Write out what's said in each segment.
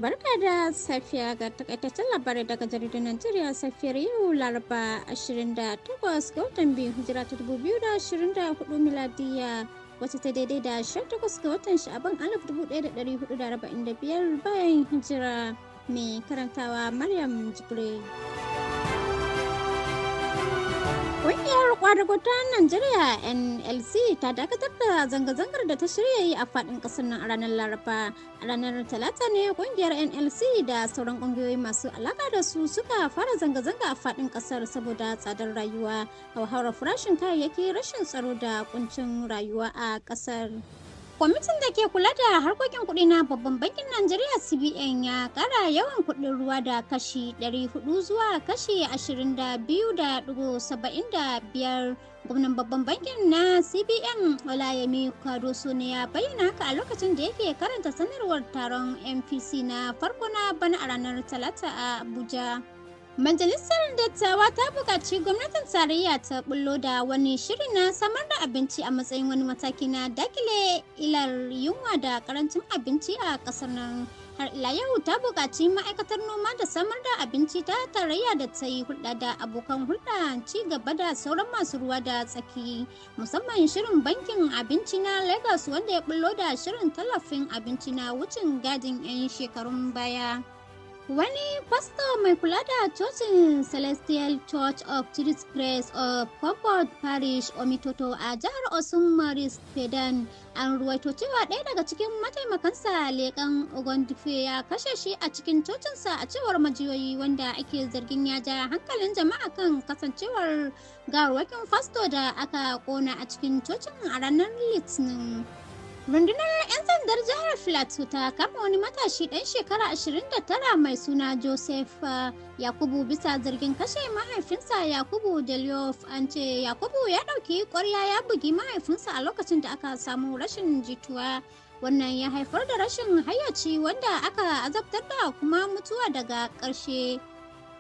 Barka da safiya, ga takaitaccen labarai daga jaridar Najeriya safiyar yau Laraba 28 ga watan 2 hijira ta 2024 miladiya, wacce ta daidai da 18 ga watan Sha'aban 1445 bayan hijira. Mai karantawa Maryam Jibril. Ƙungiyar ƙwadago ta Najeriya NLC ta dakatar da zanga-zangar da ta shirya yi a faɗin ƙasar nan a ranar Laraba. A ranar Talata ne ƙungiyar NLC da sauran ƙungiyoyi masu alaƙa da su suka fara zanga-zanga a faɗin ƙasar saboda tsadar rayuwa, hauhawar farashin kayayyaki, rashin tsaro da ƙuncin rayuwa a ƙasar. Kwamitin da ke kula da harkokin kuɗi na Babban Bankin Najeriya CBN ya ƙara yawan kuɗin ruwa da kashi 400 zuwa kashi 22.75. Gwamnan Babban Bankin na CBN Olayemi Cardoso ne ya bayyana haka a lokacin da yake karanta sanarwar taron MPC na farko na bana a ranar Talata a Abuja. Majalisar Dattawa ta buƙaci gwamnatin tarayya ta bullo da wani shiri na samar da abinci a matsayin wani mataki na dakile ilar yunwa da karancin abinci a ƙasar nan. Har ila yau ta buƙaci ma'aikatar noma da samar da abinci ta tarayya da ta yi hulɗa da abokan hulɗa ci gaba da sauran masu ruwa da tsaki, musamman shirin bankin abinci na Lagos wanda ya bullo da shirin tallafin abinci na wucin gadin 'yan shekarun baya. Wani fasto mai kula da cocin Celestial Church of Jesus Christ of Comfort Parish Omitoto a jihar Osun, Maris Pedan, an ruwaito cewa ɗaya daga cikin mataimakansa Lekan Ogundife ya kashe shi a cikin cocinsa, a cewar majiyoyi, wanda ake zargin ya ja hankalin jama'a kan kasancewar gawarwakin fasto da aka kona a cikin cocin a ranar Litinin. Rundunar 'yan sandar jihar Plateau ta kama wani matashi ɗan shekara 29 mai suna Joseph Yakubu bisa zargin kashe mahaifinsa Yakubu Deliof. An ce Yakubu ya ɗauki ƙwarya ya bugi mahaifinsa a lokacin da aka samu rashin jituwa. Wannan ya haifar da rashin hayyaci wanda aka azabtar da kuma mutuwa daga ƙarshe.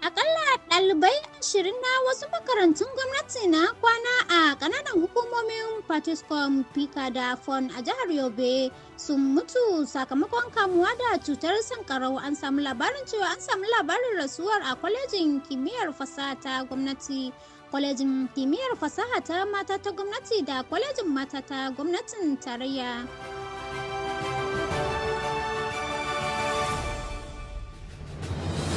Akalla ɗalibai 20 na wasu makarantun gwamnati na kwana a ƙananan hukumomin Potiskum, Fika da Fon a jihar Yobe sun mutu sakamakon kamuwa da cutar sankarau. An samu labarin cewa an samu labarin rasuwar a kwalejin kimiyyar fasaha ta gwamnati, kwalejin kimiyyar fasaha ta mata ta gwamnati da kwalejin mata ta gwamnatin tarayya.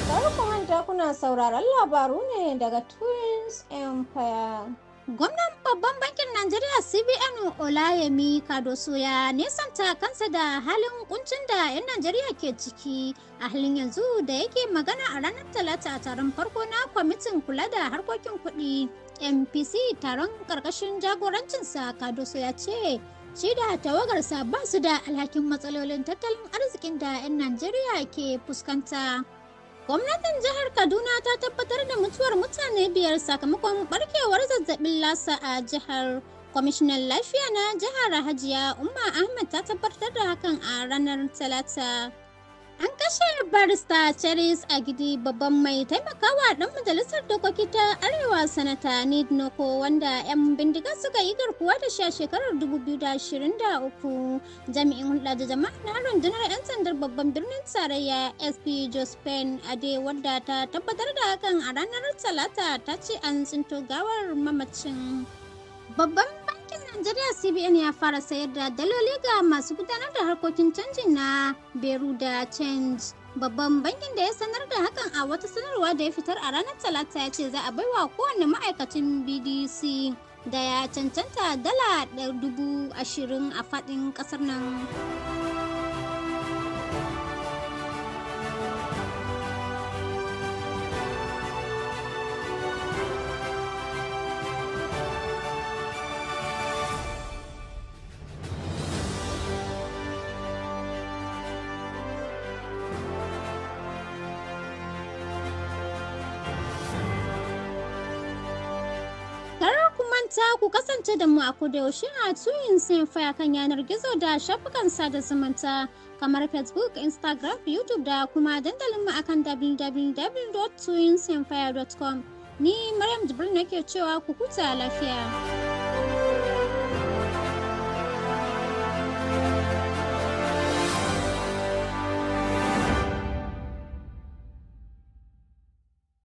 Kar ku manta kuna sauraron labaru ne daga Twins Empire. Gwamnan Babban Bankin Najeriya CBN Olayemi Cardoso ya nesanta kansa da halin kuncin da 'yan Najeriya ke ciki a halin yanzu, da yake magana a ranar Talata a taron farko na kwamitin kula da harkokin kuɗi MPC, taron ƙarƙashin jagorancinsa. Cardoso ya ce shi da tawagarsa ba su da alhakin matsalolin tattalin arzikin da 'yan Najeriya ke fuskanta. Gwamnatin jihar Kaduna ta tabbatar da mutuwar mutane 5 sakamakon barkewar zazzabin lasa a jihar. Kwamishinan lafiya na jihar Hajiya Umma Ahmed ta tabbatar da hakan a ranar Talata. An kashe Barista Charis Agidi, babban mai taimakawa ɗan majalisar dokoki ta Arewa Sanata Ned Nwoko, wanda 'yan bindiga suka yi garkuwa da shi a shekarar 2023. Jami'in hulɗa da jama'a na rundunar 'yan sandar babban birnin tarayya SP Josephine Ade, wadda ta tabbatar da hakan a ranar Talata, ta ce an tsinto gawar mamacin. Babban Bankin Najeriya CBN ya fara sayar da daloli ga masu gudanar da harkokin canji na Bureau de Change. Babban bankin da ya sanar da hakan a wata sanarwa da ya fitar a ranar Talata ya ce za a baiwa kowane ma'aikacin BDC da ya cancanta dala 20,000 a faɗin ƙasar nan. Manta ku kasance da mu a kodayaushe a Twins Empire kan yanar gizo da shafukan sada zumunta kamar Facebook, Instagram, YouTube da kuma dandalinmu akan www.twinsempire.com. Ni Maryam Jibril nake cewa ku huta lafiya.